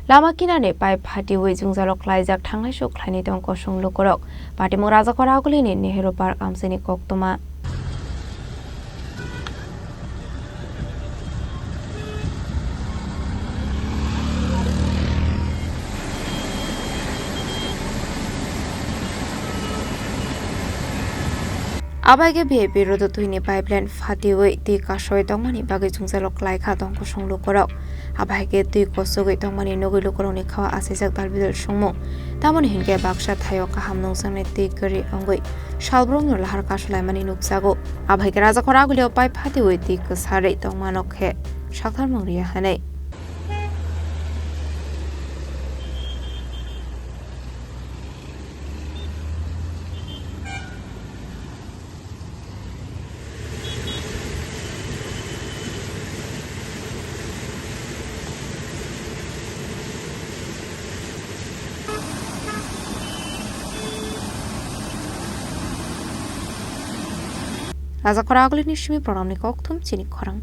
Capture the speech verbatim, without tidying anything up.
Lama kinarni pipe phatiwi jwngjalo klaijak thangnai suk khlaini tong kosong lukurok. Patimung Rajakhor Agulini Nehru Park amchaini koktwma. Abai khe V I P rodo twini pipeline phatiwi twi kasoi tongmani bagwi jwngjalo klaikha tong kosong lukurok. Abai khe twi kosogwi tongmani nugwi lukurokni khao achaijak dalbidal songmung. Tamoni hinkhe baksa thaio kaham nungjaknai twi kwrwi wngwi salbrumno lahar kasulaimani nukjago. Abai khe Rajakhor Agulio pipe phatiwi twi kwsarwi tongmano khe saktharmung rwya hwnwi. Rajakhor Agulini simi programni kokthum chini khorang.